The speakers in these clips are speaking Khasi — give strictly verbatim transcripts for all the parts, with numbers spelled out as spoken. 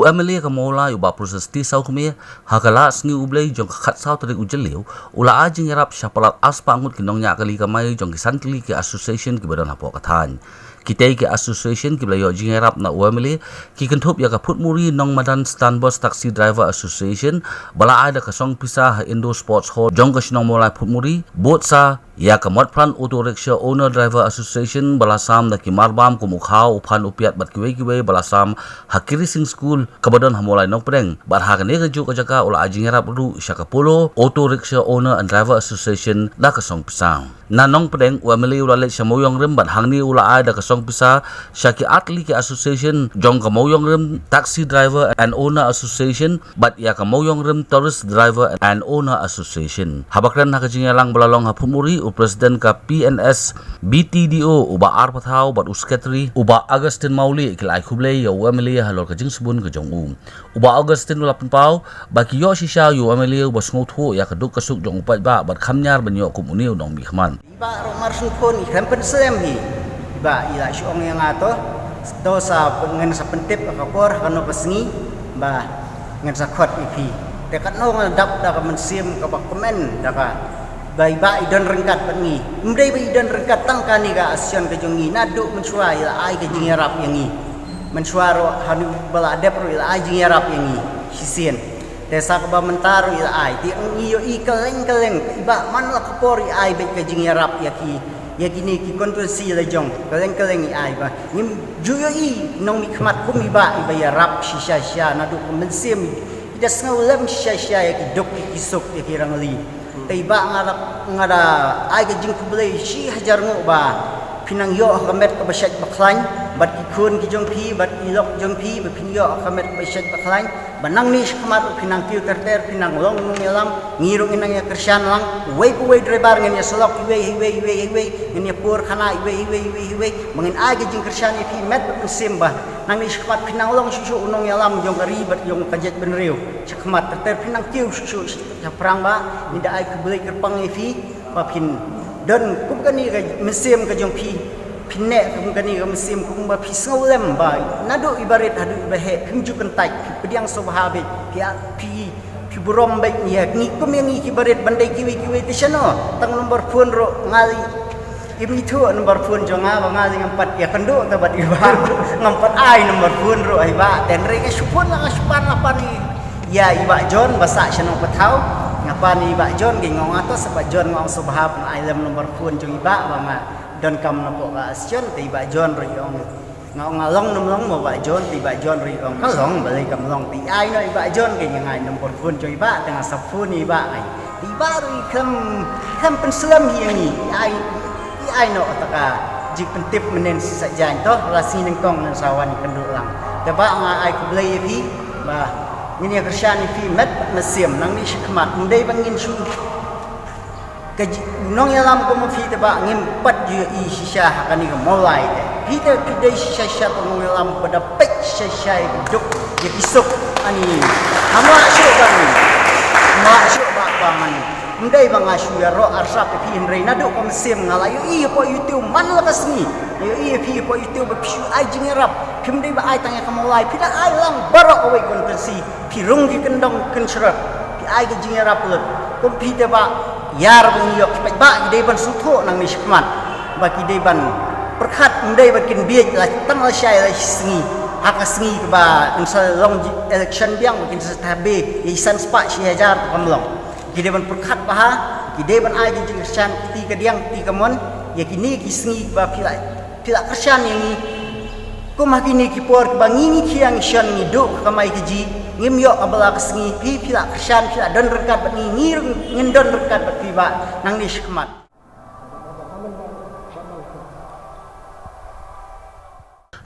U M L A ka Mawlai u Bah Precious T Sawkmie, ha ka lad sngi U Blei jong ka khatsaw tarik u Jylliew, u la ai jingïarap sha palat arspah ngut ki nongñiah kali kamai jong ki san tylli ki association kiba don hapoh ka thaiñ. Kitei ki association kiba la ïoh jingïarap na U M L A ki kynthup ïa ka Phutmuri Nongmadan Stand Bus Taxi Driver Association, ba la ai da ka song pisa ha Indoor Sports Hall jong ka shnong Mawlai Phutmuri, bad sa ïa ka Motphran Auto Rickshaw Owner Driver Association, ba la sam da ki marbam kum u Khaw, u Phan, u Piat bad kiwei kiwei, ba la sam ha Kiri Sing School kaba don ha Mawlai Nongpdeng. Bad ha kane kajuh ka jaka u la ai jingïarap ruh sha ka Polo Auto Rickshaw Owner and Driver Association da ka song pisa. Na Nongpdeng, U M L A u la leit sha Mawïong Rim bad hangne u la ai da ka song pisa sha ki artylli ki association jong ka Mawïong Rim Taxi Driver and Owner Association bad ïa ka Mawïong Rim Tourist Driver and Owner Association. Haba kren ha ka jingïalang ba la long ha Phutmuri, u President ka P N S B T D O u Bah R Pathaw bad u Secretary u Bah Augustine Mawlieh ki la ai khublei ïa U M L A halor ka jingsbun ka jong u. U Bah Augustine u la pynpaw ba ki ïoh shisha ïa U M L A uba sngewthuh ïa ka duk ka suk jong u paidbah bad kham ñiar ban ïoh kum une u nongmihkhmat. Bah Romar Sngewkhun, i khlem pynslem hi. Bah i la shu ong ïa nga to, to sa pyn-, ngan sa pyntip ha ka por, ha kano ka sngi, bah ngan sa khot ïa phi. Te katno nga dap da ka mynsiem kaba kmen da ka, ba i bah i don ryngkat bad ngi. Ym dei ba i don ryngkat tang kane ka association ka jong ngi, naduh mynshuwa i la ai ka jingïarap ïa ngi. Mynshuwa ruh, hanu ba la dep ruh i la ai jingïarap ïa ngi shisien. Te sa kaba mynta ruh i la ai, te ngi ïohi kylleng kylleng, i bah man la ka por i ai beit ka jingïarap ïa ki, ïa kine ki constituency la jong, kylleng kylleng i ai, bah ngim ju ïohi nongmihkhmat kum i bah iba ïarap shisha shisha, naduh ka mynsiem, i da sngew lem shisha shisha ïa ki duk, ïa ki suk, ïa ki rangli. Te i bah nga da, nga da ai ka jingkhublei shi hajar nguh ba phin nang ïoh ha ka met kaba shait ba khlaiñ bad ki khun ki jong phi bad i lok jong phi, ba phin ïoh ha ka met kaba shait ba khlaiñ. Ba nangne shakhmat ruh phin nang kiew ter ter, phin nang long nongïalam, ngi ruh ngin nang ïa kyrshan lang. Uwei pa uwei driver ngin ïa syllok iwei, iwei, iwei, iwei, ngin ïa pur khana iwei, iwei, iwei, iwei. Ba ngin ai ka jingkyrshan ïa phi met bad mynsiem ba nangne shakhmat phin nang long shuh shuh u nongïalam jong ka ri bad jong ka jaitbynriew. Shakhmat ter ter phin nang kiew shuh shuh shaphrang, bah ngi da ai khublei kyrpang ïa phi. Ba phin don kum kane ka mynsiem ka jong phi, phin neh kum kane ka mynsiem, kumba phi sngew lem ba naduh iba rit haduh iba heh phim ju kyntait, phi pdiang sngewbha beit, phi, phi, phi burom beit ïa ngi kum ïa ngi kiba rit ban dei kiwei kiwei te shano. Tang number phone ruh nga la im ithuh number phone jong nga, ba nga la ngam pat ïakynduh te bad i bah, ngam pat ai number phone ruh ïa i bah. Te hynrei nga shu phone la, nga shu pan la pan ïa i bah John ba sah sha Nongpathaw. Nga pan ïa i bah John, ki ong nga to sa bah John, nga ong sngewbha phin ai lem number phone jong i bah, ba nga donkam napoh ka association. Te i bah John ruh i ong, nga ong nga long ne ym long mo bah John, te i bah John ruh i ong ka long, balei kam long. Te i ai noh i bah John, ki ong nga ai number phone jong i bah, te nga sa phone ïa i bah. Ai, te i bah ruh i khlem, khlem pynslem hi ïa ngi, i ai, i ai noh kata ka jingpyntip mynnin sa jaiñ, to la sngi nyngkong ngan sa wan ïakynduh lang. Te bah nga ai khublei ïa phi, ba ngin ïa kyrshan ïa phi met bad mynsiem nangne shakhmat. Ym dei ba ngin shu ka ji-, u nongïalam kum phi te bah ngim pat ju ïohi shisha ha kane ka Mawlai te. Phi te phi dei shisha shisha u nongïalam ba da peit shisha shisha ïa ki duk ïa ki suk. Ani, ha ma shuh ba ni, ha ma shuh ba, ba man. Ym dei ba nga shu ïaroh arsap ïa phi, hynrei naduh ka mynsiem nga la ïohi hapoh YouTube man la ka sngi. Ïohi ïa phi hapoh YouTube ba phi shu ai jingïarap. Phim dei ba ai tang ïa ka Mawlai, phi da ai lang baroh kawei ka constituency. Phi rung ki kyndong kynshrot, phi ai ka jingïarap lut. Kum phi te bah ïar ba ngi ïoh, ki paidbah ki dei ban sngewthuh nangne shakhmat, ba ki dei ban pyrkhat, ym dei ba kin bieit la tang lashai la shi sngi. Ha ka sngi kaba kan sa long ji-, election biang ba kin sa thabe ïa i san spah shi hajar, kam long. Ki dei ban pyrkhat bha, ki dei ban ai ka jingkyrshan kti kadiang kti kamon ïa kine ki sngi ba phi la, phi la kyrshan ïa ngi. Kum ha kine ki por kiba ngi, ngi khiang ngi shon ngi duh ka kamai kajih, ngim ïoh kaba la ka sngi, phi, phi la kyrshan, phi la don ryngkat bad ngi, ngi ruh ngin don ryngkat bad phi bah nangne shakhmat.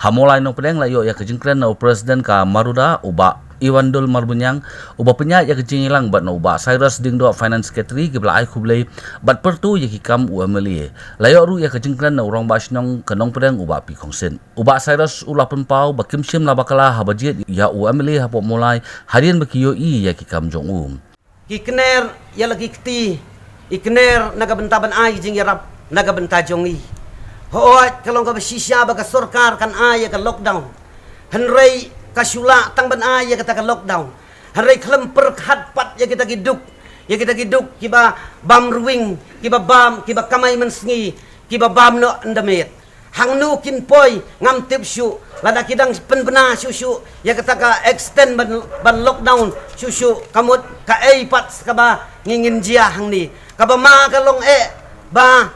Ha Mawlai Nongpdeng la ïoh ïa ka jingkren na u President ka MARUDA, u Bah Iwandul Marbaniang, uba pynïaid ïa ka jingïalang, bad na u Bah Cyrus Diengdoh, Finance Secretary, kiba la ai khublei bad pyrto ïa ki kam u M L A. La ïoh ruh ïa ka jingkren na u Rangbah Shnong ka Nongpdeng, u Bah P Khongsit. U Bah Cyrus u la pynpaw ba kim shym la bakla haba jied ïa u M L A hapoh Mawlai hadien ba ki ïohi ïa ki kam jong u. Ki kner ïa la ki kti, i kner na ka bynta ban ai jingïarap na ka bynta jong i. Hooid, ka long kaba shisha ba ka sorkar kan ai ïa ka lockdown. Hynrei Ka shu lah tang ban ai ïa kata ka lockdown. Hynrei khlem pyrkhat pat ïa kita ki duk, ïa kita ki duk kiba bam ruwing, kiba bam, kiba kamai mynsngi, kiba bam noh ynda miet. Hangno kin poi ngam tip shuh, lada ki dang pynbna shuh shuh ïa kata ka extend ban, ban lockdown shuh shuh, ka mut kaei pat kaba ngi ngin jia hangne. Kaba ma ka long eh ba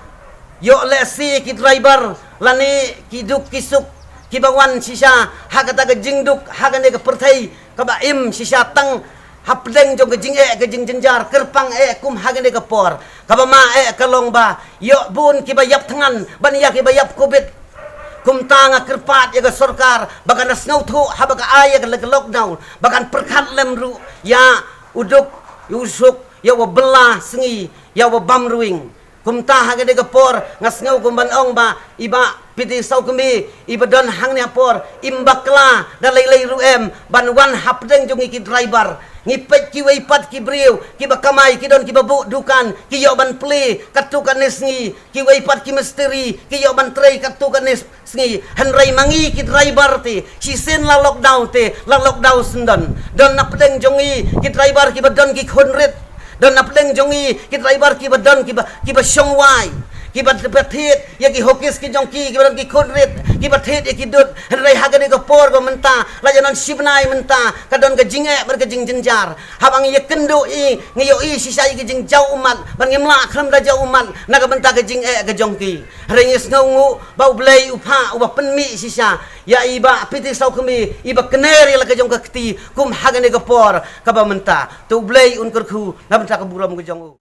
ïoh lehse ki driver lane ki duk ki suk kiba wan shisha ha kata ka jingduk ha kane ka pyrthei kaba im shisha tang hapdeng jong ka jingeh ka jingjynjar kyrpang eh kum ha kane ka por. Kaba ma eh ka long ba ïoh bun kiba ïap thngan ban ïa kiba ïap covid. Kumta nga kyrpad ïa ka sorkar ba kan sngewthuh haba ka ai ïa ka lockdown, ba kan pyrkhat lem ruh ïa u duk, ïa u suk, ïa uba bylla sngi, ïa uba bam ruwing. Kumta ha kane ka por nga sngew kum ban ong ba i Bah Piti Sawkmie iba don hangne ha por, im bakla da lei lei ruh em ban wan hapdeng jong ngi ki driver. Ngi peit kiwei pat ki briew kiba kamai, ki don kiba buh dukan, ki ïoh ban plie katto katne sngi, kiwei pat ki mistri ki ïoh ban trei katto katne sngi. Hynrei ma ngi ki driver te, shisien la lockdown te, la lockdown syndon. Don napdeng jong ngi ki driver kiba don ki khun rit, don napdeng jong ngi ki driver kiba don kiba, kiba shong wai, kiba, kiba thied ïa ki hokis ki jong ki, kiba don ki khun rit, kiba thied ïa ki dud. Hynrei ha kane ka por ba mynta la ïa non shi bnai mynta ka don ka jingeh bad ka jingjynjar. Haba ngi ïakynduh i, ngi ïohi shisha ïa ka jingjaw ummat, bad ngim lah khlem da jaw ummat na ka bynta ka jingeh ka jong ki. Hynrei ngi sngewnguh ba U Blei u phah, uba pynmih shisha ïa i Bah Piti Sawkmie iba kner ïa la ka jong ka kti kum ha kane ka por kaba mynta. To U Blei un kyrkhu na bynta ka burom ka jong u.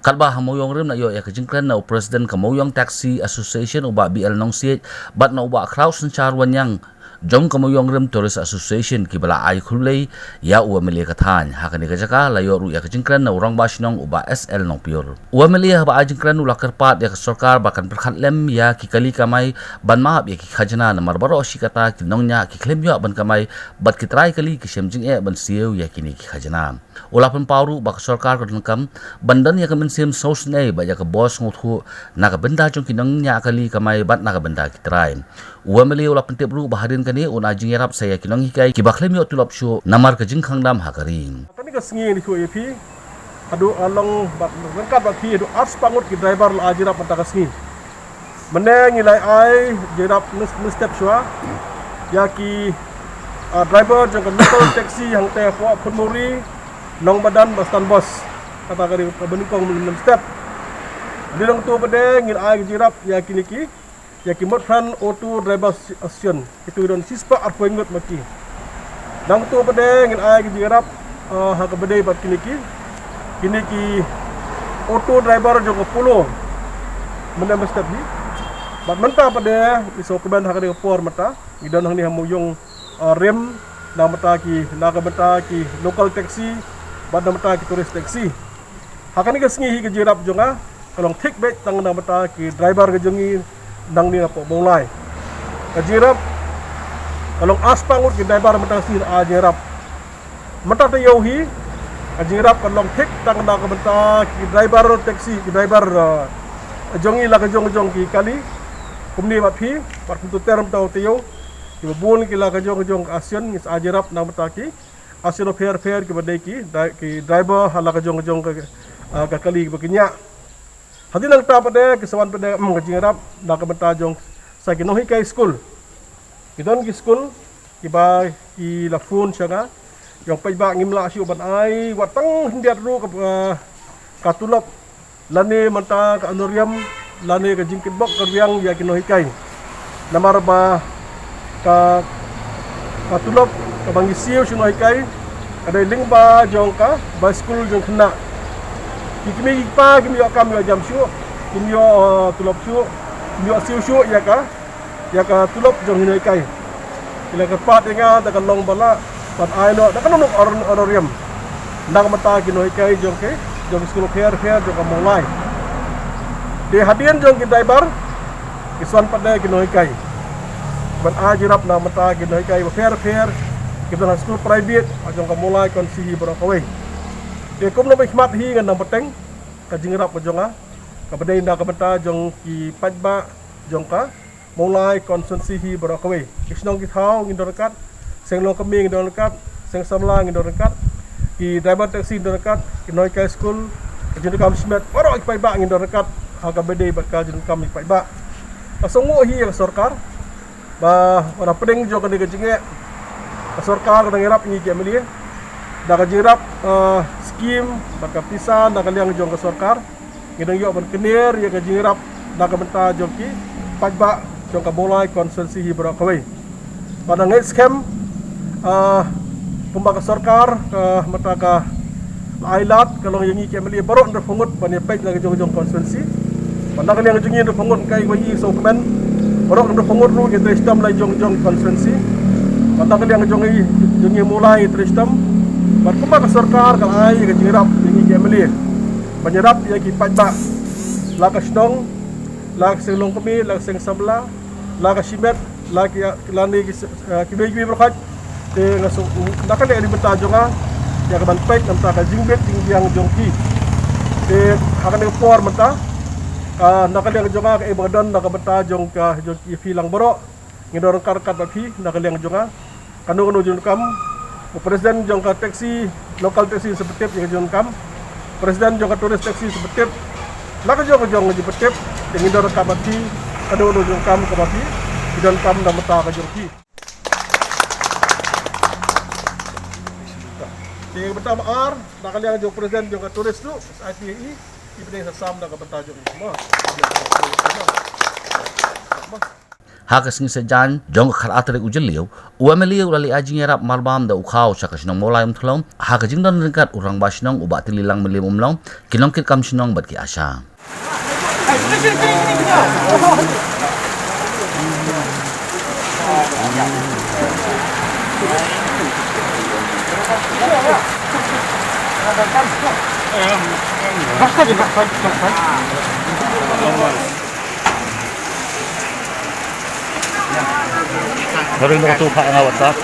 Katba ha Mawïong Rim la ïoh ïa ka jingkren na u President ka Mawïong Taxi Association, u Bah B L Nongsiej, bad na u Bah Khraw Synshar Wanniang jong ka Mawïong Rim Tourist Association, kiba la ai khublei ïa u MLA ka thaiñ. Ha kane ka jaka la ïoh ruh ïa ka jingkren na u Rangbah Shnong, u Bah S L Nongpior. U MLA haba ai jingkren u la kyrpad ïa ka sorkar ba kan pyrkhat lem ïa ki kali kamai ban map ïa ki khajna, namar baroh shi katta ki nongñiah ki khlem ïoh ban kamai bad ki trai kali ki shem jingeh ban siew ïa kine ki khajna. U la pynpaw ruh ba ka sorkar ka donkam ban don ïa ka mynsiem sngewsynei bad ïa ka bor sngewthuh na ka bynta jong ki nongñiah kali kamai bad na ka bynta ki trai. U MLA u la pyntip ruh ba hadien kane un ai jingïarap sa ïa ki nonghikai kiba khlem ïoh tulop shuh namar ka jingkhang dam ha ka ri. Kane ka sngi ngi ïathuh ïa phi, haduh, ah, long bad ryngkat bad phi haduh arspah ngut ki driver la ai jingïarap mynta ka sngi. Mynne ngi la ai jingïarap mynstep shuwa ïa ki, ah, driver jong ka local taxi hangtei hapoh Phunmuri, Nongmadan bad Stanbos. Kata ka dei kaba nyngkong mynstep. Dei nangta pat de ngi la ai jingïarap ïa kine ki, ïa ki Motphran Auto Driver Association. Kitu don shispah arphew ngut ma ki. Nangta pat de ngi la ai jingïarap, ah, ha kaba dei bad kine ki, kine ki auto driver jong ka Polo. Mynne mynstep hi. Bad mynta pat de ngi sngewkmen ha kane ka por mynta ngi don hangne ha Mawïong, ah, Rim, na bynta ki, na ka bynta ki local taxi bad na bynta ki tourist taxi. Ha kane ka sngi hi ka jingïarap jong nga ka long thik beit tang na bynta ki driver ka jong ngi nangne hapoh Mawlai. Ka jingïarap ka long arspah ngut ki driver mynta ka sngi la ai jingïarap. Mynta taïew hi ka jingïarap ka long thik tang na ka bynta ki driver taxi, ki driver, eh, jong ngi la ka jong ka jong ki kali. Kumne bad phi, bad kumta ter mynta taïew kiba bun ki la ka jong ka jong ka association ngi sa ai jingïarap na bynta ki association bapher bapher kiba dei ki dri-, ki driver ha la ka jong ka jong ka, ah, ka kali kiba ki ñiah. Hadien nangta pat de ki sa wan pat de, mm, ka jingïarap na ka bynta jong sa ki nonghikai skul. Ki don ki skul kiba ki la phone sha nga, ïa u paidbah, ngim lah shuh ban ai wat tang khyndiat ruh ka, ah, ka tulop lane mynta ka honorarium lane ka jingkitbok ka rwiang ïa ki nonghikai. Namar ba ka, ka tulop kaba ngi siew sha ki nonghikai ka dei lyngba jong ka bai skul jong khynnah. Ki kmie ki kpa kim ïoh kam ïoh jam shuh, kim ïoh, eh, tulop shuh, kim ïoh siew shuh ïa ka, ïa ka tulop jong ki nonghikai. Ki la kyrpad ïa nga da ka long ba lah ban ai noh da kano kano hon-, honorarium na ka bynta ki nonghikai jong ki, jong ki skul bapher bapher jong ka Mawlai. Te hadien jong ki driver, ki sa wan pat da ki nonghikai ban ai jingïarap na ka bynta ki nonghikai bapher bapher kiba don ha skul private ha jong ka Mawlai constituency baroh kawei. Te kumno ban khmat hi ngan nang bteng ka jingïarap ka jong nga kaba dei na ka bynta jong ki paidbah jong ka Mawlai constituency hi baroh kawei. Ki shnong ki thaw ngin don ryngkat, seng longkmie ngin don ryngkat, seng samla ngin don ryngkat, ki driver taxi ngin don ryngkat, ki nonghikai skul, ka jingdonkam shimet, baroh ki paidbah ngin don ryngkat ha kaba dei bad ka jingdonkam ki paidbah. Ka sngewnguh hi ïa ka sorkar ba na pdeng jong kane ka jingeh, ka sorkar ka dang ïarap ïa ngi ki M L A da ka jingïarap, eh, skim bad ka pisa na ka liang jong ka sorkar. Ngi dang ïoh ban kner ïa ka jingïarap na ka bynta jong ki paidbah jong ka Mawlai constituency hi baroh kawei. Bad nga ngeit skhem, ah, kumba ka sorkar ka mynta ka la ai lad ka long ïa ngi ki M L A baroh hynriewphew ngut ban ïa peit na ka jong jong constituency. Bad na ka liang jong ngi hynriewphew ngut ka i ba i sngewkmen baroh hynriewphew ngut ruh ngi trei shitom la jong jong constituency. Bad na ka liang jong ngi jong ngi Mawlai ngi trei shitom. Bad kumba ka sorkar ka la ai ïa ka jingïarap ïa ngi ki M L A ban ïarap ïa ki paidbah, la ka shnong, la ka seng longkmie, la ka seng samla, la ka shimet, la ki, lane ki se-, eh, kiwei kiwei baroh. Te nga sngew na ka liang ka bynta jong nga ïa ka ban peit na ka bynta ka jingbit jingbiang jong ki. Te ha kane ka por mynta, ah, na ka liang jong nga kaei ba ka don na ka bynta jong ka, jong ki phi lang baroh. Ngi don ryngkat ryngkat bad phi na ka liang jong nga. Kano kano jingdonkam, u president jong ka taxi, local taxi sa pyntip ïa ka jingdonkam, president jong ka tourist taxi sa pyntip. Na ka jong ka jong ka jingpyntip, te ngi don ryngkat bad phi, kano kano jingdonkam kaba phi, ngi donkam na ka bynta ka jong phi. Te ka bynta ba ar, na ka liang jong president jong ka tourist ruh, S I T A E, i pynïaid sam na ka bynta jong i. Mo. Mo. Ha ka sngi Saitjaiñ jong ka khatar tarik u Jylliew, u M L A u la leit ai jingïarap marbam da u khaw sha ka shnong Mawlai Umthlong ha ka jingdon ryngkat u rangbah shnong u Bah Tililang Mylliemumlong, ki nongkitkam shnong bad ki ASHA. Sorry, naka tu pha nga WhatsApp.